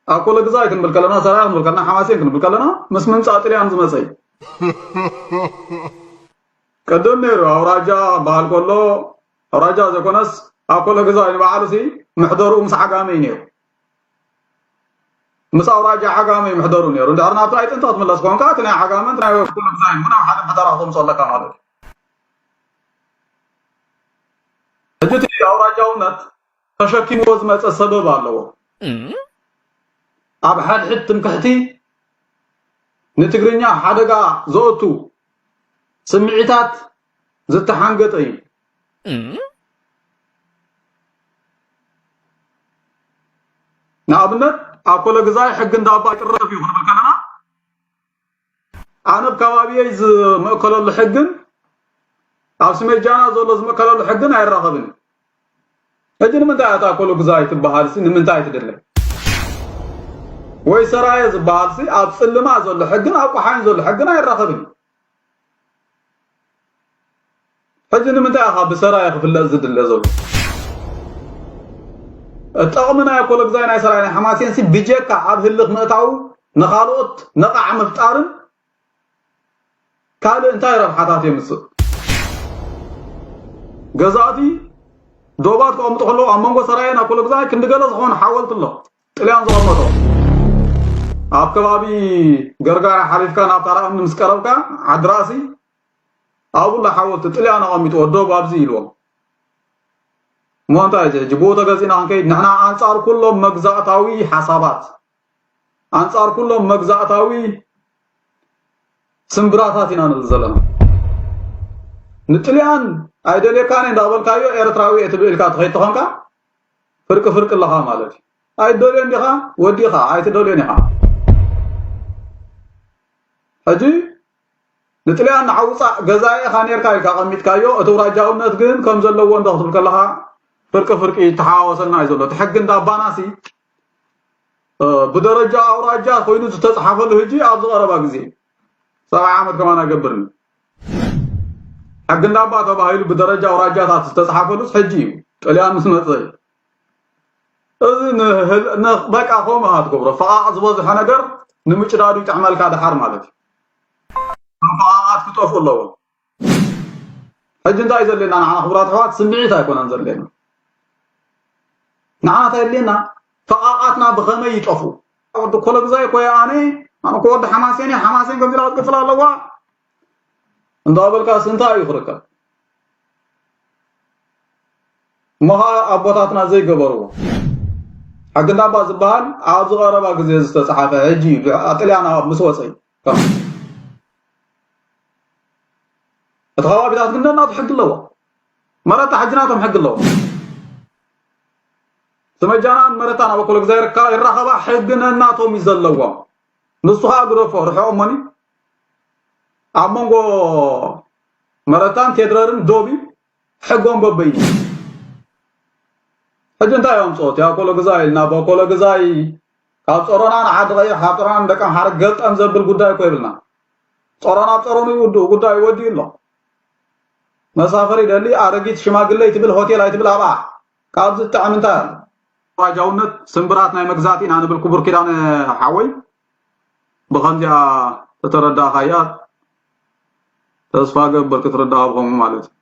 ኣኮለ ግዛይ ክንብል ከለና፣ ሰራያ ክንብል ከለና፣ ሓማሴን ክንብል ከለና ምስ ምምፃእ ጥልያን ዝመፀ እዩ። ቅድም ነይሩ ኣውራጃ ክበሃል ከሎ፣ ኣውራጃ ዘይኮነስ ኣኮለ ግዛይ ንባዕሉ ሲ ምሕደርኡ ምስ ዓጋመ እዩ ነይሩ። ምስ ኣውራጃ ዓጋመ እዩ ምሕደርኡ ነይሩ። እንድሕር ናብቲ ናይ ጥንቲ ክትምለስ ኮንካ፣ እቲ ናይ ዓጋመ፣ እቲ ናይ ኣኮለ ግዛይ እውን ኣብ ሓደ ምሕደራ ክተምፅኦ ኣለካ ማለት እዩ። ሕጂ እቲ ኣውራጃውነት ተሸኪምዎ ዝመፀ ሰበብ ኣለዎ። ኣብ ሓድሕድ ትምክሕቲ ንትግርኛ ሓደጋ ዘእቱ ስምዒታት ዝተሓንገጠ እዩ። ንኣብነት ኣኮለ ግዛይ ሕጊ እንዳባ ይጥረፍ እዩ ክንብል ከለና፣ ኣነ ኣብ ከባቢየይ ዝምእከለሉ ሕግን ኣብ ስሜጃና ዘሎ ዝምእከለሉ ሕግን ኣይራኸብን እዩ። ሕጂ ንምንታይ ኣታ ኣኮለ ግዛይ ትበሃል ሲ ንምንታይ ትድለ? ወይ ሰራየ ዝበሃል ሲ ኣብ ጽልማ ዘሎ ሕግን ኣብ ቆሓይን ዘሎ ሕግን ኣይራኸብን እዩ። ሕጂ ንምንታይ ኢኻ ብሰራየ ክፍለጥ ዝድለ ዘሎ? ጠቕሚ ናይ ኣኮለ ግዛይ ናይ ሰራየ ናይ ሓማሴን ሲ ብጀካ ኣብ ህልኽ ምእታው ንኻልኦት ነቓዕ ምፍጣርን ካልእ እንታይ ረብሓታት የምጽእ? ገዛእቲ ዶባት ክቐምጡ ከለዉ ኣብ መንጎ ሰራየን ኣኮለ ግዛይ ክንዲ ገለ ዝኾነ ሓወልቲ ኣሎ። ጥልያን ዘቐመጦ። ኣብ ከባቢ ገርጋራ ሓሊፍካ ናብ ታራ እምኒ ምስ ቀረብካ ዓዲ ራእሲ ኣብኡ ኣሎ ሓወልቲ ጥልያን ኣቐሚጥዎ ዶብ ኣብዚ ኢልዎም። እሞ እንታይ እዚ ሕጂ ብኡ ተገዚእና ክንከይድ ንሕና ኣንጻር ኩሎም መግዛእታዊ ሓሳባት ኣንጻር ኩሎም መግዛእታዊ ስምብራታት ኢና ንብል ዘለና። ንጥልያን ኣይደልየካን እየ እንዳበልካዮ ኤርትራዊ እየ ትብል ኢልካ ትኸይድ ተኾንካ ፍርቂ ፍርቂ ኣለኻ ማለት እዩ። ኣይደልዮን ዲኻ ወዲኻ ኣይትደልዮን ኢኻ። ሕጂ ንጥልያን ንዓውፃእ ገዛኢ ኢኻ ኔርካ ኢልካ ቀሚጥካዮ። እቲ ውራጃውነት ግን ከም ዘለዎ እንዶ ክትብል ከለኻ ፍርቂ ፍርቂ ይተሓዋወሰልና እዩ ዘሎ። እቲ ሕጊ እንዳባናሲ ብደረጃ ኣውራጃ ኮይኑ ዝተፅሓፈሉ ህጂ ኣብዚ ቀረባ ግዜ ሰብዓ ዓመት ከማን ኣይገብርን። ሕጊ እንዳባ ተባሂሉ ብደረጃ ኣውራጃታት ዝተፅሓፈሉስ ሕጂ እዩ ጥልያን ምስ መፀ እዩ። እዚ ንህል- ን- በቃ ከምኡ ኢኻ ትገብሮ። ፈቓቕ ዝበዝሖ ነገር ንምጭዳዱ ይጥዕመልካ ድሓር ማለት እዩ። ፈቓቓት ክጠፍኡ ኣለዎም። ሕጂ እንታይ እዩ ዘድልየና ንዓና ክቡራት ኣሕዋት? ስምዒት ኣይኮነን ዘድልየና። ንዓና እንታይ የድልየና? ፈቓቓትና ብኸመይ ይጠፍኡ? ወዲ ኮለግዛይ እኮ እየ ኣነ፣ ኣነ እኮ ወዲ ሓማሴን እየ፣ ሓማሴን ከምዚ ኢላ ክትቅጽል ኣለዋ እንዳበልካስ እንታይ እዩ ክርከብ? እሞ ኸዓ ኣቦታትና ዘይገበርዎ ሕጊ እንዳባ ዝበሃል ኣብዚ ቀረባ ግዜ ዝተፅሓፈ ሕጂ እዩ፣ ጥልያን ኣብ ምስ ወፀ እዩ። እቲ ከባቢታት ግን ነናቱ ሕጊ ኣለዎ። መረታ ሕጂ ናቶም ሕጊ ኣለዎ። ስመጃናን መረታን ኣብ ኣኮለ ግዛይ ይረካ- ይራኸባ ሕጊ ነናቶም እዩ ዘለዎም። ንሱ ኸዓ ግደፎ ርሕቆ እሞኒ ኣብ መንጎ መረታን ቴድረርን ዶብ እዩ። ሕጎም በበይኑ። ሕጂ እንታይ እዮም ጾት? ያ ኮሎ ግዛይ ኢልና፣ በኮሎ ግዛይ ካብ ጾሮና ንዓዲ ቀይሕ፣ ካብ ጾሮና ንደቂ ኣምሓረ ገልጠም ዘብል ጉዳይ እኮ የብልና። ጾሮና ኣብ ጾሮኑ ይውድኡ፣ ጉዳይ ወዲኡ ኣሎ። መሳፈሪ ደሊ ኣረጊት ሽማግለ ይትብል፣ ሆቴል ኣይትብል ኣብኣ። ካብዚ ዝጥዕም እንታይ ኣሎ? ኣውራጃውነት ስምብራት ናይ መግዛእቲ ኢና ንብል ክቡር ኪዳነ ሓወይ። ብኸምዚኣ ተተረዳእኻያ ተስፋ ገብር ክትርዳእ ብኸምኡ ማለት እዩ።